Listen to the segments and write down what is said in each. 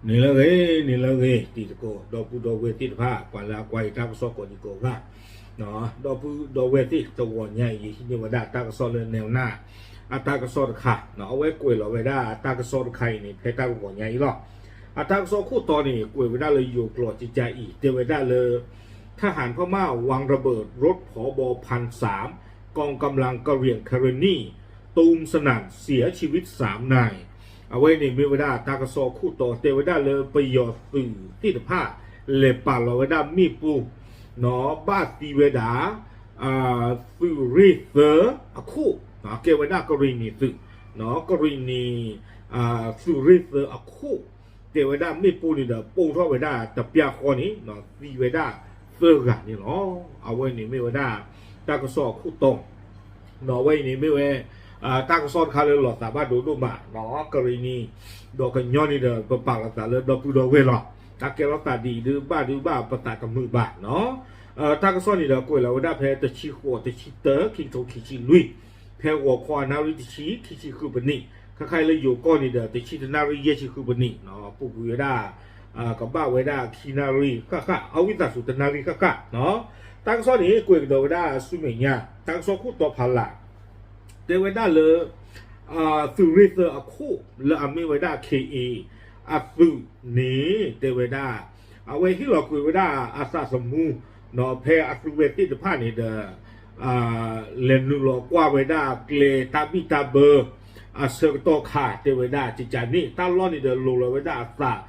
နံၤလၢအဂ့ၤ, နံၤလၢအဂ့ၤ တံၤသကိး ဒီပုၢ်ဒီဝဲၢ်သ့ၣ်တဖၣ် ပှၤလၢအကွၢ်ယတၢ်ကစီၣ်ကိးဒံကိးဂၤ, ဒီပုၢ်ဒီဝဲၢ်သ့ၣ် တဂီၤညါအံၤ ယဟံးန့ၢ်ဝဲဒၣ်တၢ်ကစီၣ်လၢ နဲၣ်နၢ် အတၢ်ကစီၣ်တခါ, အဝဲကွဲးလီၤဝဲဒၣ်တၢ်ကစီၣ်တခါအံၤန့ၣ် ဖဲတၢ်ကဂီၤညါအံၤလီၤ. အတၢ်ကစီၣ်ခိၣ်တီန့ၣ် ကွဲးဝဲဒၣ်လၢယိၤကျိာ်ကကါအံၤ တဲဝဲဒၣ်လၢ ทหารพม่าวางระเบิดรถ ผบ. พันสาม กองกำลังกะเหรี่ยงคาเรนนี ตูมสนั่น เสียชีวิตสามนาย အဝဲန့ၣ်မ့ၢ်ဝဲဒၣ်တၢ်ကစီၣ်ခိၣ်တီ တဲဝဲဒၣ်လၢပယီၤသုးသ့ၣ်တဖၣ် လဲၤပာ်လီၤဝဲဒၣ်မ့ၣ်ပိၢ် ဘၣ်သံဝဲဒၣ် သုးရ့ၣ်သၢအခိၣ်, ကဲဝဲဒၣ်ကရံၣ်နံၤသုး, ကရံၣ်နံၤ သုးရ့ၣ်သၢအခိၣ်, တဲဝဲဒၣ်မ့ၣ်ပိၢ်န့ၣ်ဒီး ပိၢ်ထီၣ်ဝဲဒၣ်တပျၢ်ဃီန့ၣ် သံဝဲဒၣ်သၢဂၤန့ၣ်လီၤ. အဝဲန့ၣ်မ့ၢ်ဝဲဒၣ် တၢ်ကစီၣ်အခိၣ်တီ အဝဲအံၤန့ၣ်မ့ၢ်ဝဲ တၢ်ကစီၣ်တခါလၢလီၤသးဘၣ်ဒိဒိၣ်မး, ကရံၣ်နံၤ ဒီးကညီန့ၣ်ဒီး ပပာ်လီၤသးလၢဒီပုၢ်ဒီဝဲၢ်လီၤ. တၢ်ကဲထီၣ်သးဒ်အံၤဒုးဘၣ်ဒုးဘၣ်ပသးတမုာ်ဘၣ်. တၢ်ကစီၣ်န့ၣ်ဒီးကွဲးလီၤဝဲဒၣ်ဖဲတဆံဃိး တဆံတၢ ခံကထိခံဆံလွံၢ်, ဖဲဂီၤခီအနၣ်ရံၣ်တဆံ ခံဆံဃုပနံး, ခဲခါအံၤလၢယိၤကီၢ်န့ၣ်ဒီး တဆံတနၣ်ရံၣ် ယဲၢ်ဆံဃုပနံး, ပူၤကွံာ်ဝဲဒၣ် ကဘၣ်ဝဲဒၣ်ခံနၣ်ရံၣ်ဃၣ်ဃၣ်, အဝံသးစူၤတနၣ်ရံၣ်ဃၣ်ဃၣ်. တၢ်ကစီၣ်န့ၣ် ကွဲးကဒီးဝဲဒၣ်ဆူမဲာ်ညါ တၢ်ကစီၣ်ခိၣ်တီဖးလၢ် တဲဝဲဒၣ်လၢ သုးရ့ၣ်သၢအခိၣ်လၢအမ့ၢ်ဝဲဒၣ် ခ့ၣ်အ့ၣ် အသုးန့ၣ် တဲဝဲဒၣ် အဝဲဟ့ၣ်လီၤကွံာ်ဝဲဒၣ်အသးသမူ ဖဲအသုးဝဲသ့ၣ်တဖၣ်န့ၣ်ဒီး လဲၤနုာ်လီၤကွၢ်ဝဲဒၣ်ကျဲတၢ်ဘံၣ်တၢ်ဘၢ အဆၢကတီၢ်ခါ တဲဝဲဒၣ်ကကါန့ၣ် တၢ်လီၢ်န့ၣ်ဒီးလိၤလီၤဝဲဒၣ်အသး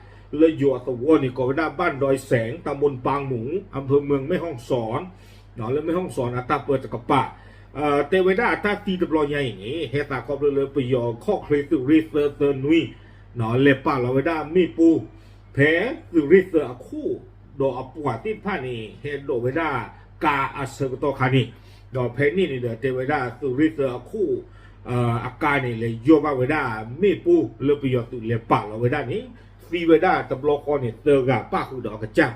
လၢယိၤအသဝီန့ၣ် ကိးဝဲဒၣ် บ้านดอยแสง ตำบลปางหมู อำเภอเมืองแม่ฮ่องสอน လၢမဲၢ်ဟီၣ်စီၣ်အတၢ်ပၢတကပၤ, တဲဝဲဒၣ်အတၢ်သံတဘျီညါအံၤန့ၣ် ဟဲသးခီဖျိလၢပယီၤခီၣ်ချ့သုးရ့ၣ်သၢသၢနွံ လဲၤပာ်လီၤဝဲဒၣ်မ့ၣ်ပိၢ် ဖဲသုးရ့ၣ်သၢအခိၣ် ဒီးအပှၤသ့ၣ်တဖၣ်န့ၣ် ဟဲဒိးဝဲဒၣ်ကါအဆၢကတီၢ်ခါန့ၣ်, ဒီးဖဲန့ၣ်န့ၣ်ဒီး တဲဝဲဒၣ်သုးရ့ၣ်သၢအခိၣ် အကါန့ၣ် လဲၤယီၢ်ဘၣ်ဝဲဒၣ်မ့ၣ်ပိၢ်လၢပယီၤသုးလဲၤပာ်လီၤဝဲဒၣ်န့ၣ် သံဝဲဒၣ်တဘျီဃီန့ၣ် သၢဂၤပၣ်ဃုာ်ဒီးအကစၢ်,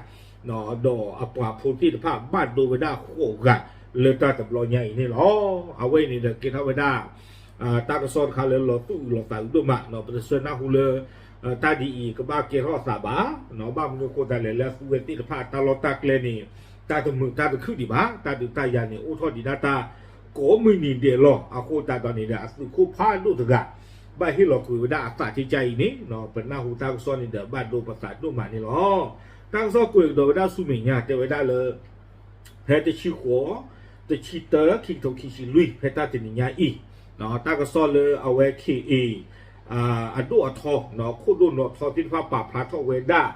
ဒီးအပှၤဖိသ့ၣ်တဖၣ်ဘၣ်ဒိဝဲဒၣ်ဃိးဂၤလၢတၢ်တဘျီညါအံၤန့ၣ်လီၤ. အဝဲအံၤန့ၣ်ဒီးကဲထီၣ်ဝဲဒၣ် တၢ်ကစီၣ်တခါလၢလီၤသူၣ်အုးလီၤသးအုးဒိၣ်မး, ပတဆၢနၢ်ဟူလၢ တၢ်ဒ်အံၤကဘၣ်ကဲထီၣ်အသးဘၣ်, ဘၣ်မနုၤအဃိသတးလဲၣ် လၢအသုးဝဲသ့ၣ်တဖၣ်အတၢ်လီၢ်တၢ်ကျဲန့ၣ် တၢ်တမုာ်တၢ်တခုၣ်ဒံးဘၣ်, တၢ်ဒုးတၢ်ယၤန့ၣ် အိၣ်ထီၣ်ဒံးဒၣ်တၢ်ကိးမုၢ်နံၤဒဲးလီၤ. အဃိသတးဒီးန့ၣ်ဒီး အသုးခိၣ်ဖးဒိၣ်တဂၤ ဘၣ်ဟ့ၣ်လီၤကွံာ်ဝဲဒၣ်အသးကကါအံၤန့ၣ် ပနၢ်ဟူတၢ်ကစီၣ်န့ၣ်ဒီး ဘၣ်ဒိပသးဒိၣ်မးန့ၣ်လီၤ. တၢ်ကစီၣ်ကွဲးကဒီးဝဲဒၣ်ဆူမဲာ်ညါ တဲဝဲဒၣ်လၢ ဖဲတဆံဃိး တဆံတၢ ခံကထိခံဆံလွံၢ် ဖဲတၢ်တနံၤညါအံၤ, တၢ်ကစီၣ်လၢအဝဲ ခ့ၣ်အ့ၣ် အဒိၣ်အထီ ခိၣ်ဒိၣ်နီၣ်ထီသ့ၣ်တဖၣ် ပာ်ဖျါထီၣ်ဝဲဒၣ်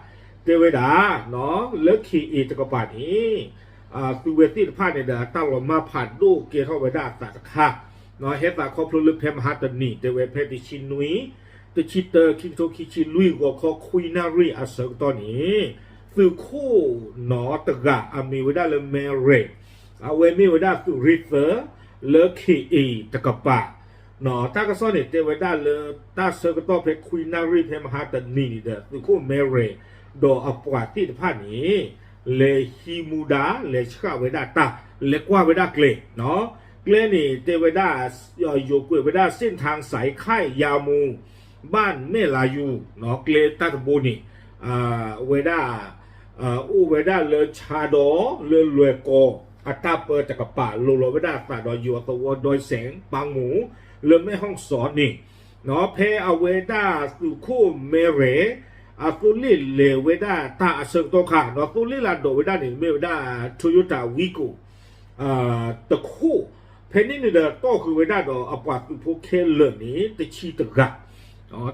တဲဝဲဒၣ် လၢ ခ့ၣ်အ့ၣ် တကပၤန့ၣ် သုးဝဲသ့ၣ်တဖၣ်န့ၣ်ဒီး အတၢ်လီၤမၢ်ဖးဒိၣ်ကဲထီၣ်ဝဲဒၣ်အသးတခါ, ဟဲသးခီဖျိလၢဖဲမဟါတနံၤ တဲဝဲဖဲတဆံနွံ တဆံတၢ ခံကထိခံဆံလွံၢ် ဂီၤခီခွံနၣ်ရံၣ်အဆၢကတီၢ်န့ၣ် သုးခိၣ်နီၣ်တဂၤ အမ့ၢ်ဝဲဒၣ်လၢ မဲရဲၣ် အဝဲမ့ၢ်ဝဲဒၣ်သုးရ့ၣ်သၢ လၢ ခ့ၣ်အ့ၣ် တကပၤ, တၢ်ကစီၣ်န့ၣ် တဲဝဲဒၣ်လၢ တၢ်ဆၢကတီၢ်ဖဲခွံနၣ်ရံၣ်ဖဲမဟါတနံၤန့ၣ်ဒီး သုးခိၣ်မဲရဲၣ် ဒီးအပှၤသ့ၣ်တဖၣ်န့ၣ် လဲၤဟံးမူဒါ လဲၤဆှၣ်ဝဲဒၣ်တၢ် လဲၤကွၢ်ဝဲဒၣ်ကျဲ, ကျဲန့ၣ် တဲဝဲဒၣ် ယိၤကွဲးဝဲဒၣ် เส้นทางสายค่ายยามู บ้านแม่ลายู ကျဲတၢ်တဘိန့ၣ် ဝဲဒၣ် အိၣ်ဝဲဒၣ်လၢဆါဒီး လၢလွဲၢ်ကီၢ် အတၢ်ပၢတကပၤ လိၤလီၤဝဲဒၣ်အသးဒီးယိၤအသဝီ ဒွဲစဲး ပၢ်မူ လၢမဲၢ်ဟီၣ်စီၣ်န့ၣ်, ဖဲအဝဲဒၣ်သုးခိၣ်မဲရဲၣ် အသိလ့ၣ်လဲၤဝဲဒၣ်တၢ်အဆၢကတီၢ်ခါ ဒီးသိလ့ၣ်လၢဒိးဝဲဒၣ်န့ၣ် မ့ၢ်ဝဲဒၣ် Toyota Wigo တခိၣ်, ဖဲန့ၣ်န့ၣ်ဒီး တီၢ်ဃုာ်ဝဲဒၣ်ဒီးအပှၤသုးဖိခဲလၢာ်န့ၣ် တဆံတဂၤ,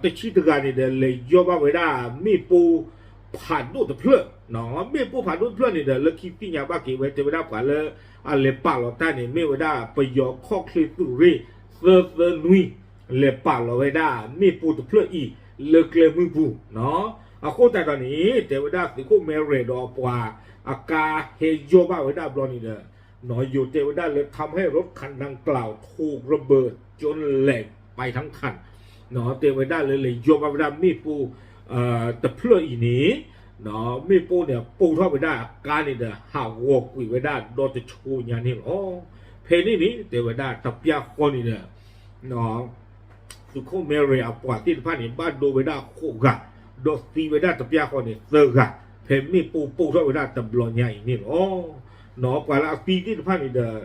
တဆံတဂၤန့ၣ်ဒီး လဲၤယီၢ်ဘၣ်ဝဲဒၣ်မ့ၣ်ပိၢ်ဖးဒိၣ်တဖျၢၣ်, မ့ၣ်ပိၢ်ဖးဒိၣ်တဖျၢၣ်န့ၣ်ဒီး လၢခံသ့ၣ်ညါဘၣ်က့ၤဝဲ တဲဝဲဒၣ်ပှၤလၢအလဲၤပာ်လီၤတၢ်န့ၣ် မ့ၢ်ဝဲဒၣ်ပယီၤခီၣ်ချ့သုးရ့ၣ်သၢသၢနွံ လဲၤပာ်လီၤဝဲဒၣ်မ့ၣ်ပိၢ်တဖျၢၣ်အံၤ လၢကျဲမုၢ်ပူၤ, အဃိသတးဒီးန့ၣ် တဲဝဲဒၣ်သုးခိၣ်မဲရဲၣ်ဒီးအပှၤအကါဟဲယီၢ်ဘၣ်ဝဲဒၣ်ဘျီန့ၣ်ဒီး ယိၤတဲဝဲဒၣ်လၢ ทำให้รถคันดังกล่าวถูกระเบิดจนแหลกไปทั้งคัน တဲဝဲဒၣ်လၢလဲၤယီၢ်ဘၣ်ဝဲဒၣ်မ့ၣ်ပိၢ် တဖျၢၣ်အံၤန့ၣ် မ့ၣ်ပိၢ်န့ၣ် ပိၢ်ထီၣ်ဝဲဒၣ်အကါန့ၣ်ဒီး ဟးဂီၤကွံာ်ဝဲဒၣ်ဒီတဆိညါန့ၣ်လီၤ. ဖဲန့ၣ်န့ၣ် တဲဝဲဒၣ်တပျၢ်ဃီန့ၣ်ဒီး သုးခိၣ်မဲရဲၣ်အပှၤသ့ၣ်တဖၣ်န့ၣ် ဘၣ်ဒိဝဲဒၣ်ဃိးဂၤ, ဒီးသံဝဲဒၣ်တပျၢ်ဃီန့ၣ်သၢဂၤ, ဖဲမ့ၣ်ပိၢ်ပိၢ်ထီၣ်ဝဲဒၣ်တဘျီညါအံၤန့ၣ်လီၤ. ပှၤလၢအသံသ့ၣ်တဖၣ်န့ၣ်ဒီး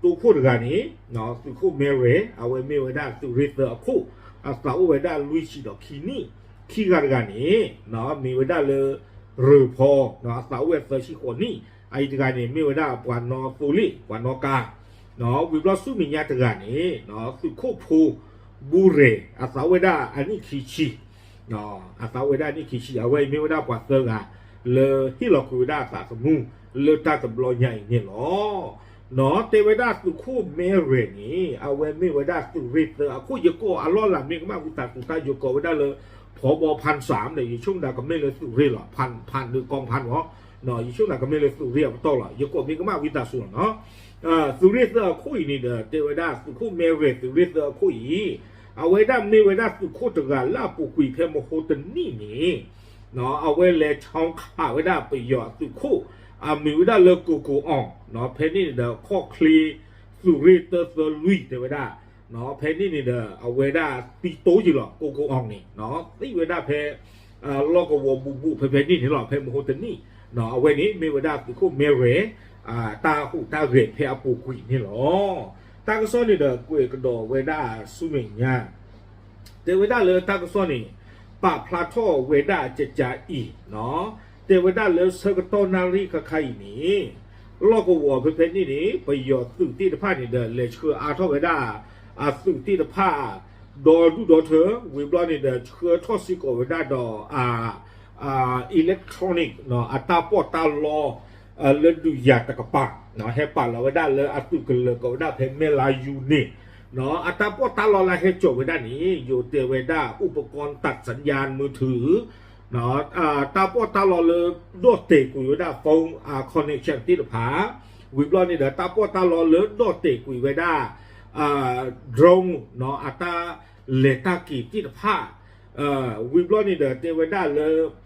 တိခိၣ်တဂၤန့ၣ် သုးခိၣ်မဲရယ် အဝဲမ့ၢ်ဝဲဒၣ်သုးရ့ၣ်သၢအခိၣ်, အသးအိၣ်ဝဲဒၣ်လွံၢ်ဆံဒီးခံနံၣ်, ခံဂၤတဂၤန့ၣ် မ့ၢ်ဝဲဒၣ်လၢ ရၢၢ်ဖီ အသးအိၣ်ဝဲသၢဆံဃိးနံၣ်, အအံၤတဂၤန့ၣ် မ့ၢ်ဝဲဒၣ်ပှၤနီသိလ့ၣ် ပှၤနီကါ, ဝံၤဘျီဆူမဲာ်ညါတဂၤန့ၣ် သုးခိၣ်ဖိ ဘူရဲၣ် အသးအိၣ်ဝဲဒၣ်အနံၣ်ခံဆံ, အသးအိၣ်ဝဲဒၣ်အနံၣ်ခံဆံ, အဝဲအံၤမ့ၢ်ဝဲဒၣ်ပှၤသၢဂၤ လၢဟ့ၣ်လီၤကွံာ်ဝဲဒၣ်အသးသမူ လၢတၢ်တဘျီညါအံၤန့ၣ်လီၤ. တဲဝဲဒၣ်သုးခိၣ်မဲရယ်န့ၣ် အဝဲမ့ၢ်ဝဲဒၣ်သုးရ့ၣ်သၢအခိၣ်, ယကိးအလီၢ်လၢ်မ့ၢ်ကမၣ်ဝံသးစူၤ တၢ်ယကိးဝဲဒၣ်လၢ ဖီဘီဖၣ်စၣ်ဒီး ယဆိကမိၣ်ကမ့ၢ်လၢသုးရ့ၣ်လီၤ, ဖၣ်ဒုးကီဖၣ်ဝီ, ယဆိကမိၣ်ကမ့ၢ်လၢသုးရ့ၣ်အပတီၢ်လီၤ, ယကိးမ့ၢ်ကမၣ်ဝံသးစူၤလီၤနီၤ. သုးရ့ၣ်သၢအခိၣ်အံၤန့ၣ်ဒီး တဲဝဲဒၣ်သုးခိၣ်မဲရယ်သုးရ့ၣ်သၢအခိၣ်အံၤ အဝဲဒၣ်မ့ၢ်ဝဲဒၣ်သုးခိၣ်တဂၤလၢအပူၤကွံာ်ဖဲမဟိတနံၣ်န့ၣ် အဝဲလဲၤဆီခးဝဲဒၣ်ပယီၤအသုးခိၣ် အမံၤဝဲဒၣ်လၢကိကိအီၣ်, ဖဲန့ၣ်န့ၣ်ဒီး ခီၣ်ချ့သုးရ့ၣ်တၢသၢလွံၢ်တဲဝဲဒၣ်, ဖဲန့ၣ်န့ၣ်ဒီး အဝဲဒၣ်သံတိယံာ်လီၤ ကိကိအီၣ်န့ၣ် သံဝဲဒၣ်ဖဲ လီၢ်ကဝီၤဘူးဘူးဖဲဖဲန့ၣ်န့ၣ်လီၤ ဖဲမဟိတနံၣ်, အဝဲန့ၣ်မ့ၢ်ဝဲဒၣ်သုးခိၣ်မဲရယ် တၢ်ဟူးတၢ်ဂဲၤဖဲအပူၤကွံာ်န့ၣ်လီၤ. တၢ်ကစီၣ်န့ၣ်ဒီးကွဲးကဒီးဝဲဒၣ်ဆူမဲာ်ညါ တဲဝဲဒၣ်လၢတၢ်ကစီၣ်န့ၣ် ပာ်ဖျါထီၣ်ဝဲဒၣ်ကကးအံၤ, တဲဝဲဒၣ်လၢဆၢကတီၢ်နၣ်ရံၣ်ခါခါအံၤန့ၣ် လီၢ်ကဝီၤဖဲဖဲန့ၣ်န့ၣ် ပယီၤသုးသ့ၣ်တဖၣ်န့ၣ်ဒီး လဲၤဆှၢအါထီၣ်ဝဲဒၣ် အသုးသ့ၣ်တဖၣ် ဒီဒူၣ်ဒီထၢ ဝံၤဘျီန့ၣ်ဒီး ဆှၢထီၣ်စ့ၢ်ကီးဝဲဒၣ်ဒီး electronic အတၢ်ပီးတၢ်လီ လၢဒုးယၤတကပၤ ဟဲပာ်လီၤဝဲဒၣ်လၢအသုးကလၢၤကိးဝဲဒၣ်ဖဲမဲၢ်လါယူၤန့ၣ်, အတၢ်ပီးတၢ်လီလၢဟဲစိာ်ဝဲဒၣ်န့ၣ် ယိၤတဲဝဲဒၣ် ဥပကီၢ်တၢ်စၣ်ယါမုၢ်ထု တၢ်ပီးတၢ်လီလၢဒီၣ်တဲာ်ကွံာ်ဝဲဒၣ် phone connection သ့ၣ်တဖၣ်, ဝံၤဘျီန့ၣ်ဒီး တၢ်ပီးတၢ်လီလၢဒီၣ်တဲာ်ကွံာ်ဝဲဒၣ် drone အတၢ်လဲၤတၢ်က့ၤသ့ၣ်တဖၣ်, ဝံၤဘျီန့ၣ်ဒီး တဲဝဲဒၣ်လၢ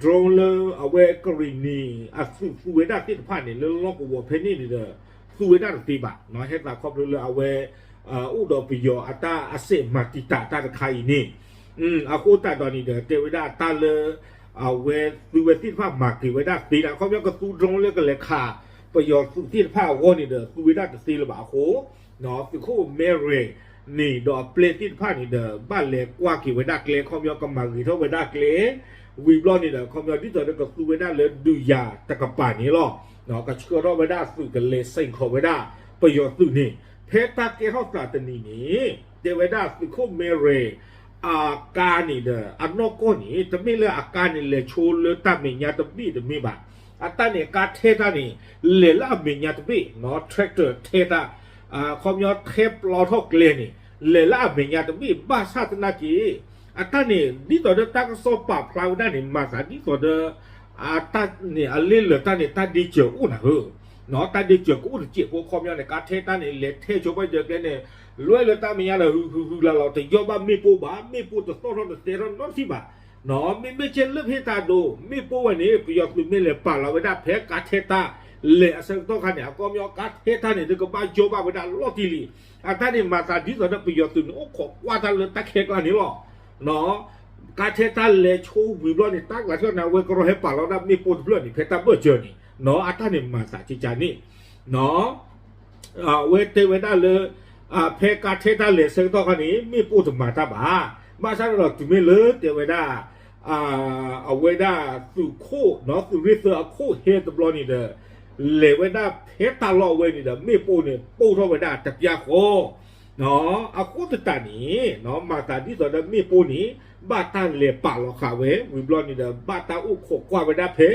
drone လၢအဝဲကရံၣ်နံၣ်အသုးသူဝဲဒၣ်သ့ၣ်တဖၣ်န့ၣ် လၢလီၢ်ကဝီၤဖဲန့ၣ်န့ၣ်ဒီး သူဝဲဒၣ်တသ့ဘၣ်, ဟဲသးခီဖျိလၢအဝဲ အိၣ်ဒီးပယီၤအတၢ်အစဲးမၤတံာ်တာ်တၢ်တခါအံၤန့ၣ်, အဃိသတးဒီးန့ၣ်ဒီး တဲဝဲဒၣ်တၢ်လၢ အဝဲသုဝဲသ့ၣ်တဖၣ်မၤက့ၤဝဲဒၣ်သ့ဒၣ် ခီပညီကသူ drone လၢကလဲၤခး ပယီၤသုးသ့ၣ်တဖၣ်အဂီၢ်န့ၣ်ဒီး သူဝဲဒၣ်တသ့လၢၤဘၣ်အဃိ သုးခိၣ်မဲရယ်န့ၣ်ဒီးအပျဲၢ်သ့ၣ်တဖၣ်န့ၣ်ဒီး ဘၣ်လဲၤကွၢ်က့ၤဝဲဒၣ်ကျဲ ခီပညီကမၤဂ့ၤထီၣ်ဝဲဒၣ်ကျဲ, ဝံၤဘျီန့ၣ်ဒီး ခီပညီဒ်သိးဒီးကသူဝဲဒၣ်လၢဒုးယၤတကပၤန့ၣ်လီၤ. ကဆှၢထီၣ်ဝဲဒၣ်သုးကလဲၤစ့ၢ်ကီးဝဲဒၣ် ပယီၤသုးန့ၣ် ဖဲတၢ်ကဲထီၣ်သးတနံၤန့ၣ် တဲဝဲဒၣ်သုးခိၣ်မဲရယ် အကါန့ၣ်ဒီး အနီၢ်ကီၢ်န့ၣ် တမ့ၢ်လၢအကါန့ၣ် လဲၤဆိလၢတၢ်မဲာ်ညါတဘ့ၣ်တမ့ၢ်ဘၣ်. အတၢ်န့ၣ် ကါထဲတၢ်န့ၣ် လဲၤလၢအမဲာ်ညါတဘ့ၣ် tractor ထဲတၢ် ခီပညီထဲပျီထီၣ်ကျဲန့ၣ် လဲၤလၢအမဲာ်ညါတဘ့ၣ် ဘၣ်ဆၣ်သနာ်က့ အတၢ်န့ၣ် ဒ်သိးဒီးတၢ်ကစီၣ်ပာ်ဖျါဝဲဒၣ်န့ၣ် မၤသးဒ်သိးဒီး အတၢ်န့ၣ် အလ့ၢ်လၢတၢ်န့ၣ် တၢ်ဒ့စၢၤကအိၣ်နၤဧၢ, တၢ်ဒ့စၢၤကအိၣ်တစဲးဖိ ခီပညီန့ၣ် ကါထဲတၢ်န့ၣ် လဲၤထဲဆိပာ်စၢၤကျဲန့ၣ် လွဲလၢတၢ်မဲာ်ညါဒီး ဟုဟုဟုလၢ်လီၤ တယီၢ်ဘၣ်မ့ၣ်ပိၢ်ဘၣ် မ့ၣ်ပိၢ်တသီၣ်ထီၣ်တသဲထီၣ်နီတထံၣ်ဘၣ်. မ့မ့ၢ်ကဲလၢဖဲတၢ်ဒိၣ် မ့ၣ်ပိၢ်ဝဲန့ၣ် ပယီၤသုးမ့ၢ်လဲၤပာ်လီၤဝဲဒၣ်ဖဲကါထဲတၢ် လဲၤအဆၢကတီၢ်ခါန့ၣ် အခီပညီကါထဲတၢ်န့ၣ် တကဘၣ်ယီၢ်ဘၣ်ဝဲဒၣ်လီၤတံၢ်လံ. အတၢ်န့ၣ်မၤသးဒ်သိးဒီးပယီၤသုးန့ၣ် အိၣ်ခိးကွၢ်တၢ်လၢတၢ်ခဲကျါန့ၣ်လီၤ. ကါထဲတၢ်လဲၤဆိဝံၤဘျီန့ၣ် တၢ်ကျးထီၣ်န့ၣ် အဝဲကရီၢ်ဟဲပာ်လီၤဒၣ်မ့ၣ်ပိၢ်တဖျၢၣ်န့ၣ် ဖဲတၢ်ဘၢၣ်စၢၤန့ၣ် အတၢ်န့ၣ်မၤသးကကန့ၣ် အဝဲတဲဝဲဒၣ်လၢ ဖဲကါထဲတၢ်လဲၤဆၢကတီၢ်ခါန့ၣ် မ့ၣ်ပိၢ်တမၤတၢ်ဘၣ်. ဘၣ်ဆၣ်ဒီးတုၤမ့ၢ်လၢတဲဝဲဒၣ် အဝဲဒၣ်သုးခိၣ် သုးရ့ၣ်သၢအခိၣ်ဟဲတဘျီန့ၣ်ဒီး လဲၤဝဲဒၣ်ဖဲတၢ်လီၢ်အဝဲန့ၣ်ဒီး မ့ၣ်ပိၢ်န့ၣ် ပိၢ်ထီၣ်ဝဲဒၣ်တပျၢ်ဃီ အဃိသတးန့ၣ် မၤသးဒ်သိးဒီးမ့ၣ်ပိၢ်န့ၣ် ဘၣ်တၢ်လဲၤပာ်လီၤဃာ်ဝဲ ဝံၤဘျီန့ၣ်ဒီး ဘၣ်တၢ်အိၣ်ခိးကွၢ်ဝဲဒၣ်ဖဲ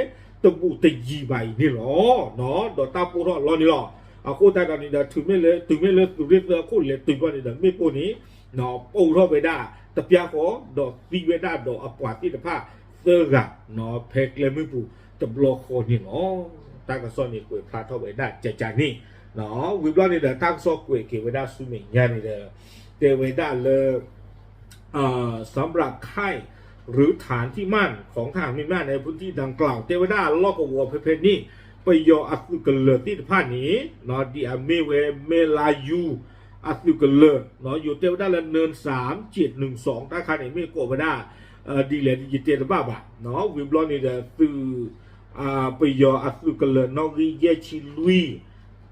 တဘူးတယံၤဘၣ်အံၤန့ၣ်လီၤ. ဒီးတၢ်ပိၢ်ထီၣ်အလီၢ်န့ၣ်လီၤ. အဃိသတးဒီးန့ၣ်ဒီး တုၤမ့ၢ်လၢ တုၤမ့ၢ်လၢသုးရ့ၣ်သၢအခိၣ်လဲၤတုၤဘျီန့ၣ်ဒီး မ့ၣ်ပိၢ်န့ၣ် ပိၢ်ထီၣ်ဝဲဒၣ်တပျၢ်ဃီ ဒီးသံဝဲဒၣ်ဒီးအပှၤသ့ၣ်တဖၣ်သၢဂၤ ဖဲကျဲမုၢ်ပူၤတဘျီဃီန့ၣ်လီၤ. တၢ်ကစီၣ်န့ၣ်ကွဲးဖျါထီၣ်ဝဲဒၣ်ကကန့ၣ် ဝံၤဘျီန့ၣ်ဒီး တၢ်ကစီၣ်ကွဲးက့ၤဝဲဒၣ်ဆူမဲာ်ညါန့ၣ်ဒီး တဲဝဲဒၣ်လၢ สำหรับค่ายหรือฐานที่มั่นของทหารพม่าในพื้นที่ดังกล่าว တဲဝဲဒၣ်လီၢ်ကဝီၤဖဲဖဲန့ၣ် ပယီၤအသုးကလၢၤသ့ၣ်တဖၣ်န့ၣ် ဒ်အမ့ၢ်ဝဲမဲၢ်လါယူၤ အသုးကလၢၤ ယိၤတဲဝဲဒၣ်လၢ နၢၣ်စၣ် ကၠ့ၣ်နုၣ်စီၣ် တၢ်ခါန့ၣ် မ့ၢ်ကိးဝဲဒၣ် ဒ်လဲၣ်ယတဲတဘၣ်ဘၣ်, ဝံၤဘျီန့ၣ်ဒီးသုး ပယီၤအသုးကလၢၤနီၣ်ဂံၢ်ယဲၢ်ဆံလွံၢ်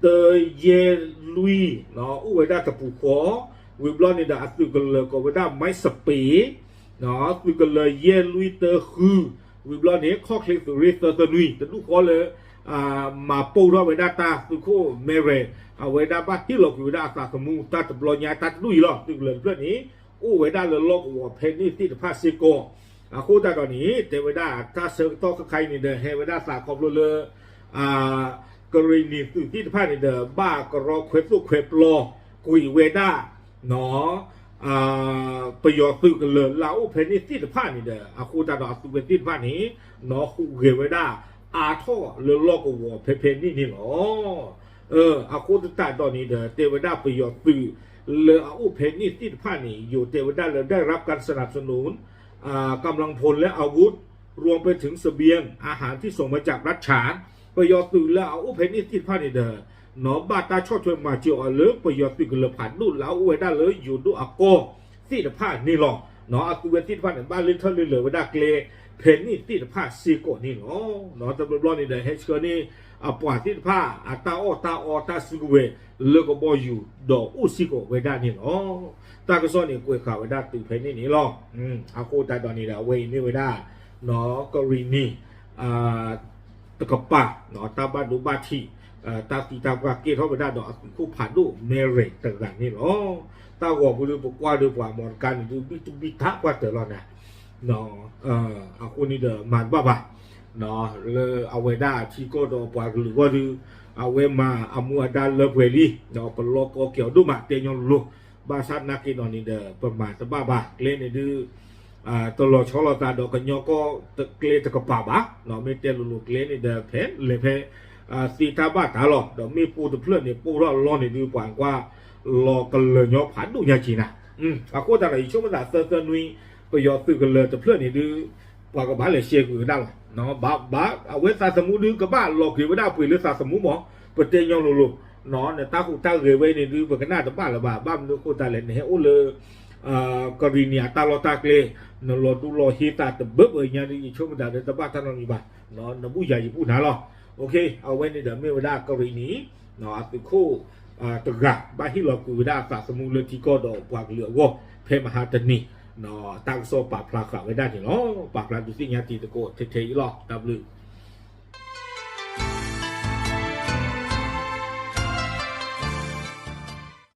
တၢယဲၢ်လွံၢ် အိၣ်ဝဲဒၣ်တပူၤဃီ, ဝံၤဘျီန့ၣ်ဒီးအသုးကလၢၤကိးဝဲဒၣ် မိုင်းစပ့ၤ သုးကလၢၤယဲၢ်လွံၢ်တၢဃု, ဝံၤဘျီန့ၣ် ခီၣ်ချ့သုးရ့ၣ်သၢသၢနွံ တဒူၣ်ဃီလၢ မၤပိၢ်ထီၣ်ဝဲဒၣ်တၢ်သုးခိၣ်မဲရဲၣ် အဝဲဒၣ်ဘၣ်ဟ့ၣ်လီၤကွံာ်ဝဲဒၣ်အသးသမူတၢ်တဘျီညါတၢ်တဒူၣ်အံၤလီၤ. သုးကလၢၤတဖျၢၣ်န့ၣ် အိၣ်ဝဲဒၣ်လၢလီၢ်ကဝီၤဖဲန့ၣ်သ့ၣ်တဖၣ်စ့ၢ်ကီး, အဃိသတးဒီးန့ၣ် တဲဝဲဒၣ်တၢ်ဆၢကတီၢ်ခဲခါအံၤန့ၣ်ဒီး ဟဲဝဲဒၣ်သးခီဖျိလၢ ကရံၣ်နံၤသုးသ့ၣ်တဖၣ်န့ၣ်ဒီး ဘၣ်ကရီခွဲးသိၣ်ခွဲးပျီကွံာ်ဝဲဒၣ် ပယီၤသုးကလၢၤလၢအအိၣ်ဖဲန့ၣ်သ့ၣ်တဖၣ်န့ၣ်ဒီး အဃိသတးဒီးအသုးဝဲသ့ၣ်တဖၣ်န့ၣ် ဟူးဂဲၤဝဲဒၣ်အါထီၣ်လၢလီၢ်ကဝီၤဖဲဖဲန့ၣ်န့ၣ်လီၤ. အဃိသတးဒီးန့ၣ်ဒီး တဲဝဲဒၣ်ပယီၤသုးလၢအအိၣ်ဖဲန့ၣ်သ့ၣ်တဖၣ်န့ၣ် ယိၤတဲဝဲဒၣ်လၢ ได้รับการสนับสนุน กำลังพลและอาวุธ รวมไปถึงเสบียงอาหารที่ส่งมาจากรัฐฉาน ပယီၤသုးလၢအအိၣ်ဖဲန့ၣ်သ့ၣ်တဖၣ်န့ၣ်ဒီး ဘၣ်တၢ်ဆီၣ်ထွဲမၤစၢၤအီၤလၢပယီၤသုးကလၢၤဖးဒိၣ်လၢအအိၣ်ဝဲဒၣ်လၢယိၤဒိၣ်အကီၢ်သ့ၣ်တဖၣ်န့ၣ်လီၤ. အသုးဝဲသ့ၣ်တဖၣ်န့ၣ် ဘၣ်လဲၤထၢၣ်လဲၤလၢာ်ဝဲဒၣ်ကျဲဖဲန့ၣ်သ့ၣ်တဖၣ်စ့ၢ်ကီးန့ၣ်လီၤ. တဘျီဘျီန့ၣ်ဒီး ဟဲဆှၢန့ၢ်အပှၤသ့ၣ်တဖၣ် အတၢ်အီၣ်တၢ်အီတၢ်စုကဝဲၤလၢကဘီယူၤဒီးအိၣ်စ့ၢ်ကီးဝဲဒၣ်န့ၣ်လီၤ. တၢ်ကစီၣ်န့ၣ် ကွဲးဃာ်ဝဲဒၣ်တုၤဖဲန့ၣ်န့ၣ်လီၤ. အဃိသတးဒီးန့ၣ်ဒီး အဝဲအံၤမ့ၢ်ဝဲဒၣ် ကရံၣ်နံၤ တကပၤ တၢ်ဘၣ်ဒိဘၣ်ထံး တၢ်သံတၢ်ပှၢ်ကဲထီၣ်ဝဲဒၣ်ဒီးအသုးခိၣ်ဖးဒိၣ်မဲရဲၣ်တဂၤန့ၣ်လီၤ. တၢ်ဂီၤပူၤဒုး ပကွၢ်ဒီးပှၤမီတကါန့ၣ်ဒုး ဘံၣ်တဘံၣ်ထးပှၢ်တၢၢ်လီၤနၤ. အဃိန့ၣ်ဒီးမၤတဘၣ်ဘၣ် လၢအဝဲဒၣ်ထံကီၢ်ဒီးပှၤကလုာ်အဂီၢ်ဒုး အဝဲမၤအမူအဒါလၢပှဲၤလံ ဒီးပလီၢ်ကီကဲၤအီၤဒိၣ်မး တဲညီလိၤလိၤ, ဘၣ်ဆၣ်နာ်က့ဒီးန့ၣ်ဒီး ပမၤတဘၣ်ဘၣ် ကျဲန့ၣ်ဒုး တလီၤဆီလိာ်သးဒီးကညီကီၢ်ကျဲတကပၤဘၣ်, မ့ၢ်တဲလိၤလိၤကျဲန့ၣ်ဒီး ဖဲလဲၣ်ဖဲ သ့တၢ်ဘၣ်တၢ်လီၤ, ဒီးမ့ၣ်ပိၢ်တဖျၢၣ်န့ၣ် ပိၢ်ထီၣ်အလီၢ်န့ၣ်ဒုး ပှၤကွၢ် လီၤကလၢၤညီဖးဒိၣ်ညါက့ၤနၤ. အဃိသတးဒီး ယဆိကမိၣ်သးသၢသၢနွံ ပယီၤသုးကလၢၤတဖျၢၣ်န့ၣ်ဒုး ပှၤကဘၣ်လဲၤရှဲကွံာ်ဝဲဒၣ်လီၤ. ဘၣ် ဘၣ် အဝဲသးသမူဒုး ကဘၣ်လီၤက့ၤဝဲဒၣ်ပှ့ၤလၢသးသမူမး, ပတဲညီလိၤလိၤ, နတၢ်ဟူးတၢ်ဂဲၤဝဲန့ၣ်ဒုး ပကနၣ်တဘၣ်လၢၤဘၣ်, ဘၣ်မနုၤအဃိသတးလဲၣ် နဟဲအိၣ်လၢ ကရံၣ်နံၤအတၢ်လီၢ်တၢ်ကျဲ, နလီၤတူၢ်လီၤဟ့သးတဘၢဘၢညါဒုး ယဆိကမိၣ်သးဒီးတဘၣ်တၢ်နီတမံၤဘၣ်, နဘူၣ်ယၤယဘူၣ်နၤလီၤ. အဝဲန့ၣ်ဒီးမ့ၢ်ဝဲဒၣ်ကရံၣ်နံၤ အသုးခိၣ်တဂၤ ဘၣ်ဟ့ၣ်လီၤကွံာ်ဝဲဒၣ်အသးသမူလၢထံကီၢ်ဒီးပှၤကလုာ်အဂီၢ် ဖဲမဟါတနံၤ တၢ်ကစီၣ်ပာ်ဖျါဃာ်ဝဲဒၣ်န့ၣ်လီၤ. ပာ်ဖျါဒုးသ့ၣ်ညါတံၤသကိးထဲထဲအံၤလီၤ. တၢ်ဘျုး